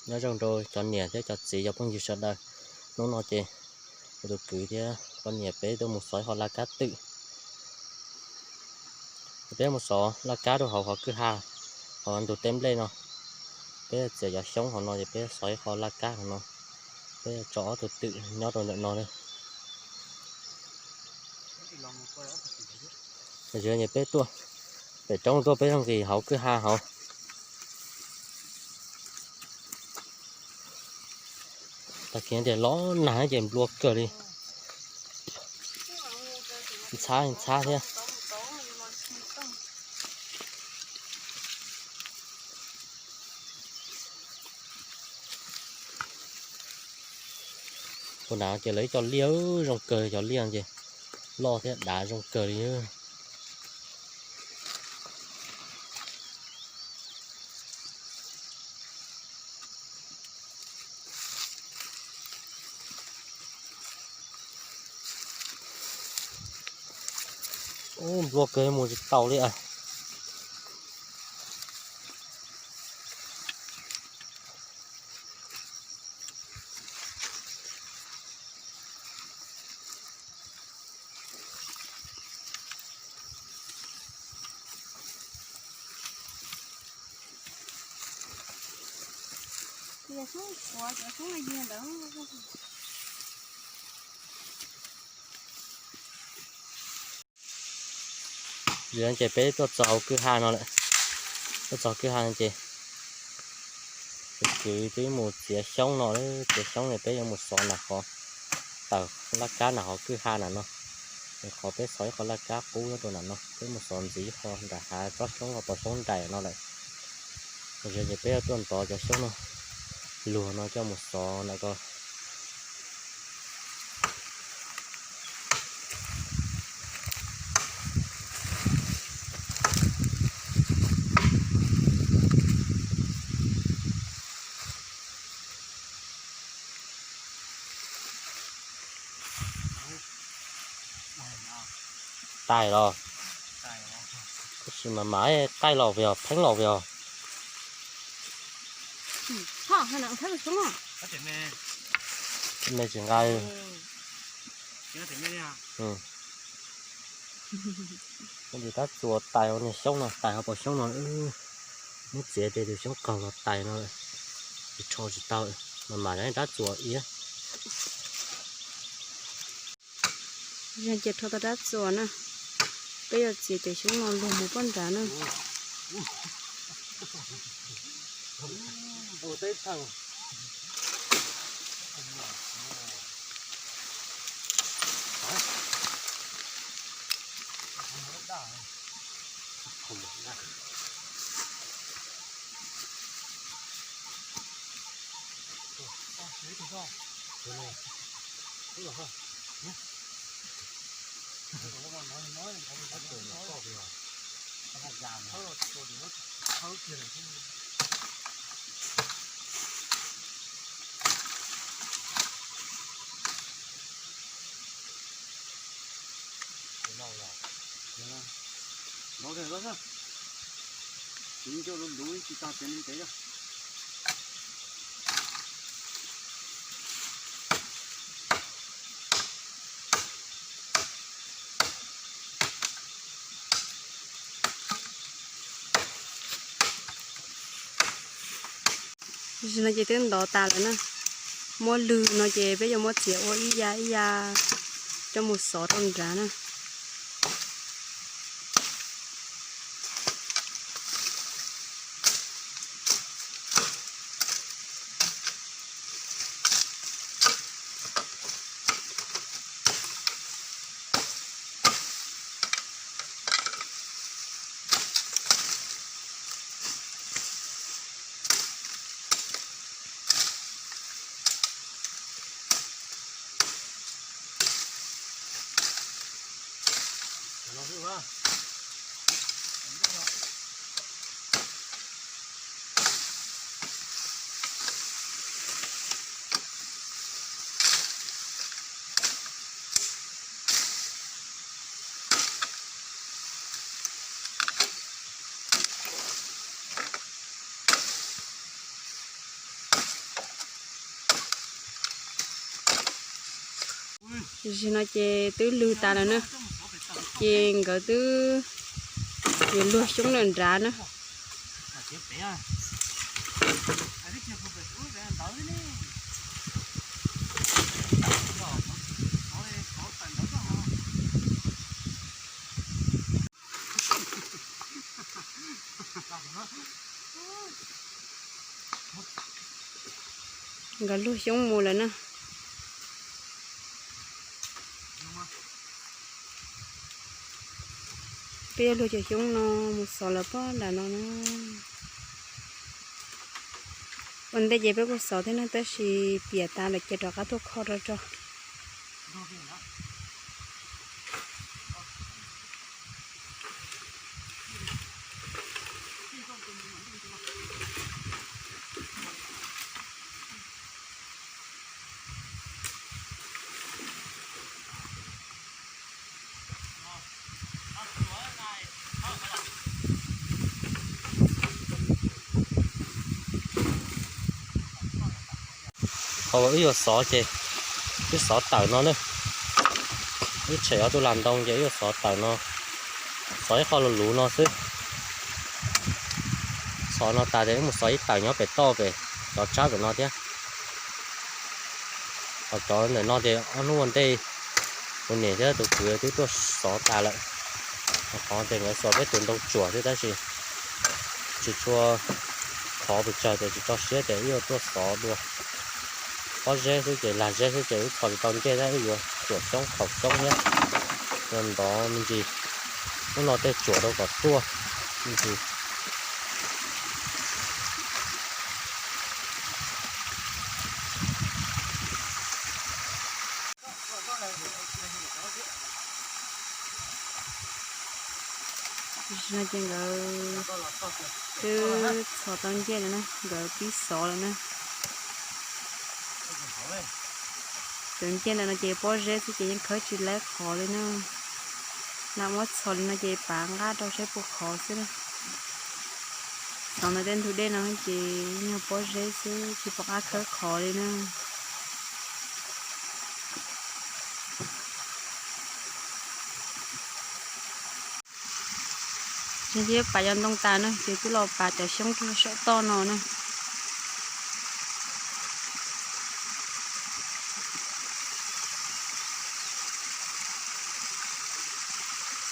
Nyob zoo rau cov niam thiab cov txiv cov phooj ywg sawv daws. Hnub no ces kuv tus kwv thiab poj niam peb tuaj mus xov ib qho laj kab twm. Peb mus xov laj kab rau hauv qhov kwj ha, hauv ntug teb nplej no. Peb txiav cov xyoob hauv no ces peb xov ib qho laj kab hauv no. Peb tso ob tug twm nyob rau ntawm no na. Tam sim no ces peb tuaj pem roob tuaj peb nqis hauv kwj ha hauv. Tag kis no ces los nag ces nplua kawg li. Ntxhab ntxhab thiab. Tus nram ces lawv ib co liaj zoo kawg, cov liaj ces loj thiab dav zoo kawg li. Ub, nplua kawg mus tsis tau li as. Ces peb tuaj txog hauv kwj ha no lawm. Tuaj txog kwj ha no ces tus kwv twb mus txiav xyoob no, txiav xyoob no peb yuav mus xov nram qhov, tawm laj kab nram qhov kwj ha nram no. Qhov peb xov ib qho laj kab qub nyob rau nram no, peb mus xov ntxiv ib qho nram hav tsob xyoob, qhov pos xyoob nraim no lawm. Ces peb yuav tuaj ntov cov xyoob no luag no coj mus xov nram ko. Tais los, tab sis mas mas tais los vim os, pheeb los vim os. Me tsis nqa. Tab txuas tais ua niag xyoob no, tais hauv paus xyoob no, muab txiav tej tus xyoob qaug los tais no, tsis rho tsis tau, mas mas rab txuas iab. Ces rho tau rab txuas na, peb yuav txiav cov xyoob no luag mus poj nrad na. Tam sim no ces twb ntov tas lawm na. Muab lwg no ces peb yuav muab txiav ua ib ya ib ya coj mus xov rau nrad na. Tam sim no ces twb lwg tas lawm na, ces nkawd twb yuav luag xyoob lawm nrad na. Nkawd luag xyoob mus lawm na. Peb yuav luag cov xyoob no mus xov lawv pob nram no na. Ua ntej ces peb kuj xov thiab na, tab sis piam tas lawm ces rov qab tuaj kho rau tso. Qhov uas wb yuav xov ces wb xov tawm no na. Wb tshem ob tug lag ntoo ces wb yuav xov tawm no, xov ib qho luv luv no xwb. Xov no tas ces wb mus xov ib tawm nyob pem toj pem cov tsab pem no thiab. Ho cov ntawm no ces ob hnub ua ntej kuv niam thiab tus kwv twb tuaj xov tas lawm. Qhov ces nkawd xov peb tus ntoo tsuam xwb tab sis tsis tshua khov pes tsawg ces tsis tso siab ces wb yuav tuaj xov dua pob zeb xwb ces lag zeb xwb ces wb kho tsis tau ncej thiab wb yuav tsuam coob khaum coob thiab. Yuav ntov me ntsis, hnub no tej tsuam rau kom tuaj me ntsis. Tam sim no ces nkawd twb txhos tau ncej lawm na, nkawd pib xov lawm na. Cov ncej ntawm no ces pob zeb xwb ces yeej khawb tsis laib qhov li na. Lam muab txhos li no ces pav nqaj rau saib puas khov xwb na. Xov ntawm tej ntug dej no ces yog pob zeb xwb tsis pom qab khawb qhov li na. Ces twb pav cov ntoo tas na ces twb los pav cov xyoob rau saum toj no na.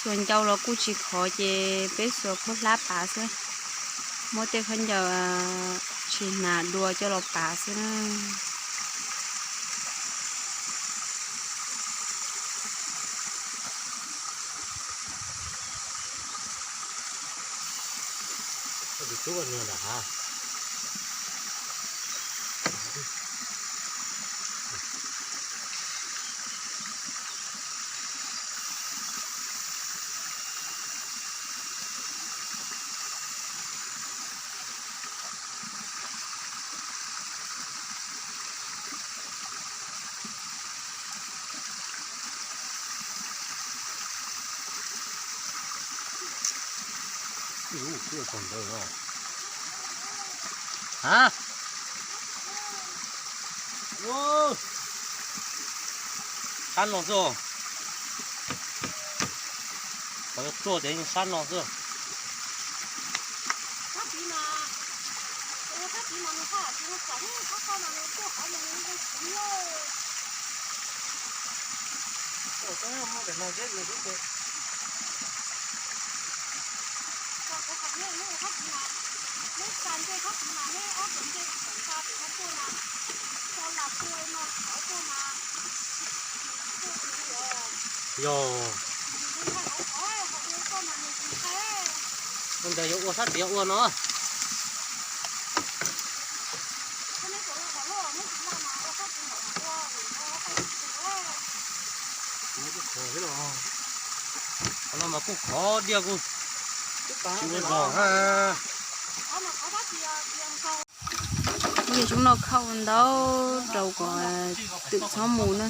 Xuas ncau los kuj tsis khov ces peb xuas khaub hlab pav xwb. Muab tej khaub ncaws tsis hnav dua coj los pav xwb na. Ha, sab no xwb. Qhov yuav tuaj ces sab no xwb. Yog, ua ntawd yuav ua sab tid ua no. Qhov no mas kuj khov diaj kuj tsis ua zog na. Lub niag xyoob no khauj ntau rau kom twm txhob mus na.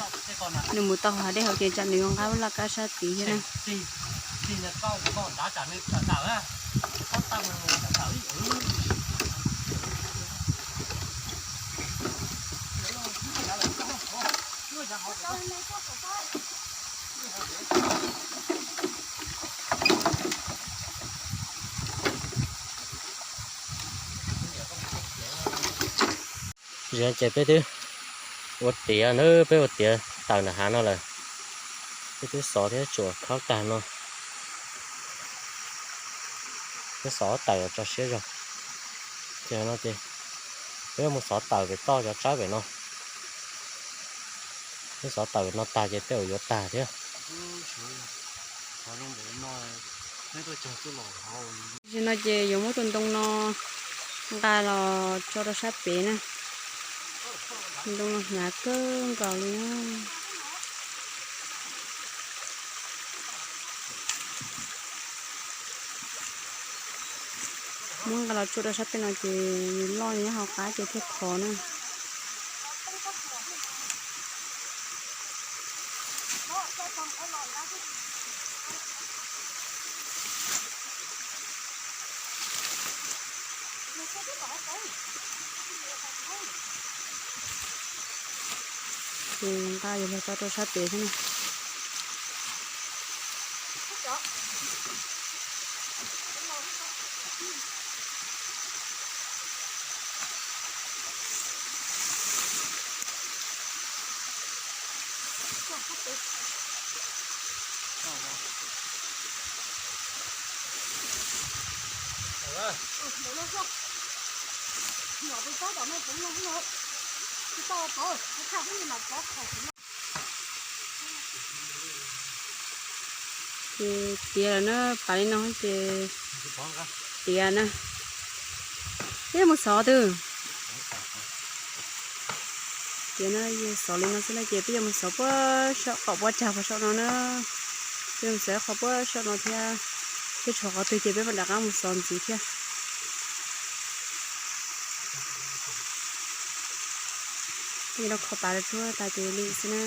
Nws mus tau hav dej hauv ces tsam nws yuav nqa laj kab sab tid thiab na. Zim no ces peb twb ua tiav na, peb ua tiav tawm nram hav no lawm. Peb twb xov thiab tsuam khaub tag no. Peb xov tawm tso siab zog. Ces no ces peb mus xov tawm pem toj cov tsawb pem no. Peb xov tawm pem no tag ces tej zaum yuav tag thiab. Tam sim no ces yuav muab tus ntoo no nqa los tso rau sab pem na. Ntoo no hnyav kawg nkaus li na. Muab nqa los tsuam rau sab pem no ces nws loj nyob hauv qab ces thiaj khov na. Ces nqa yuav los tso rau sab pem xwb na. Ces tiav lawm na, pam li no ces tiav na. Peb yuav mus xov twg? Tiav no, xov li no xwb na ces peb yuav mus xov puag saum qaum puab cag puag saum no na. Peb yuav mus xov qhov puag saum no thiab, thiab tshuav qhov twg ces peb mam rov qab mus xov ntxiv thiab. Peb yuav los kho pav rau tsuag tas ces li xwb na.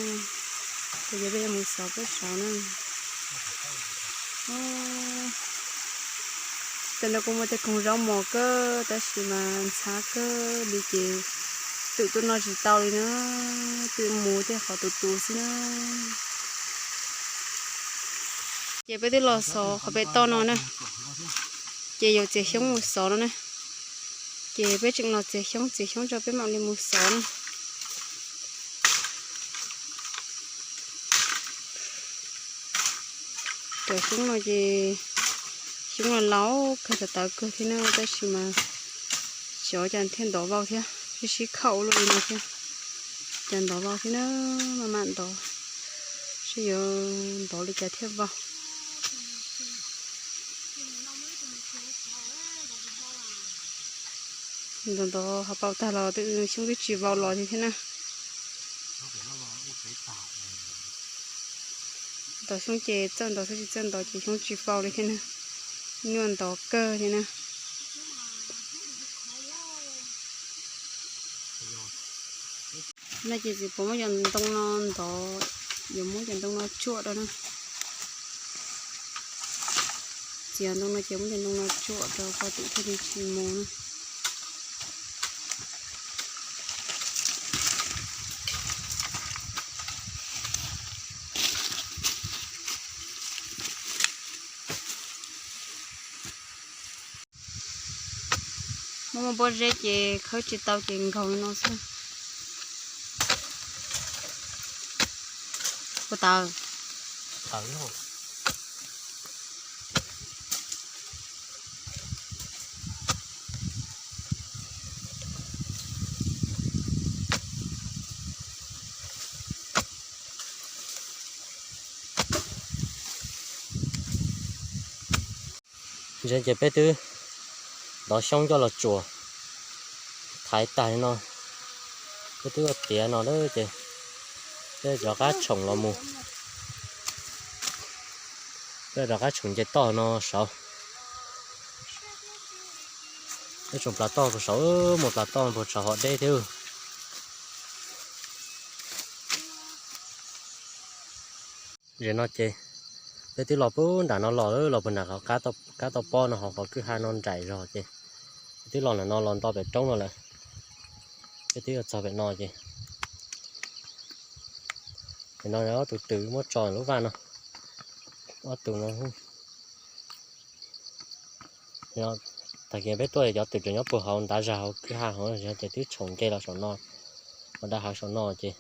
Ces peb yuav mus xov puag saum na. Tej no kuj muaj tej koog zaub mos kawg tab sis mas ntxhab kawg li ces twm tuaj noj tsis tau li na. Twm mus tej qhov tus tus xwb na. Ces peb twb los xov qhov pem toj no na. Ces yuav txiav xyoob mus xov no na. Ces peb tseem los txiav xyoob, txiav xyoob tso peb mam li mus xov na. Cov xyoob no ces xyoob no laus kawg, tawv tawv kawg thiab na, tab sis mas xyov cas thiaj ntov vau thiab, sib sib khaum ua luaj li no thiab. Cas ntov vau thiab na, maj mam ntov, seb yuav ntov li cas thiaj vau. Ntov ntov ho paus tag los twb xyoob twb tsis vau los li thiab na. Ntov xyoob ces txawj ntov xwb, tsis txawj ntov ces xyoob tsis vau li thiab na. Nyuaj ntov kawg thiab na. No ces txiv puas muab cov ntoo no ntov, yuav muab cov ntoo no tsuam rau na. Txiav ntoo no ces muab cov ntoo no tsuam rau kom twm thiaj li tsis mus na. Muaj muaj pob zeb ces khawb tsis tau ces nkaug li no xwb. Puas tawv? Ntawd ces peb twb ntov xyoob coj los tsuam, thaiv tag li no, peb twb ua tiav no lawm ces peb rov qab tshoom los mus. Peb rov qab tshoom nce toj no saud. Peb tshoom plas toj puag saud, mus plas toj puag saud hov deb thiab. Zem no ces peb twb los puag nram no los, los puag nram qhov kab toj pob no, hauv qhov kwj ha no nraim zog ces peb twb los nram no los nto pem roob no lawm. Peb twb yuav txog pem no ces Ces no ob tug twm muab tso lub vaj no, ob tug no. Tag kis peb tuaj cov twm tseem nyob puag hauv ntav zag hauv kwj ha hauv ces twb tshoom nce los saum no, los da hawv saum no ces,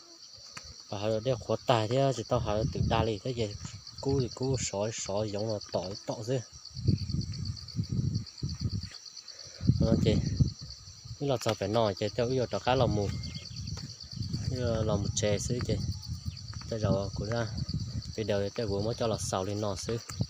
hawv dej qhuav tag thiab tsis tau hawv twm da li thiab ces kub kub sov sov yoov los tom tom xwb. Ces wb los txog pem no ces tej wb yuav rov qab los mus, los mus tsev xwb ces tej zaum kuv video tej kuv muab coj los xaus li no xwb.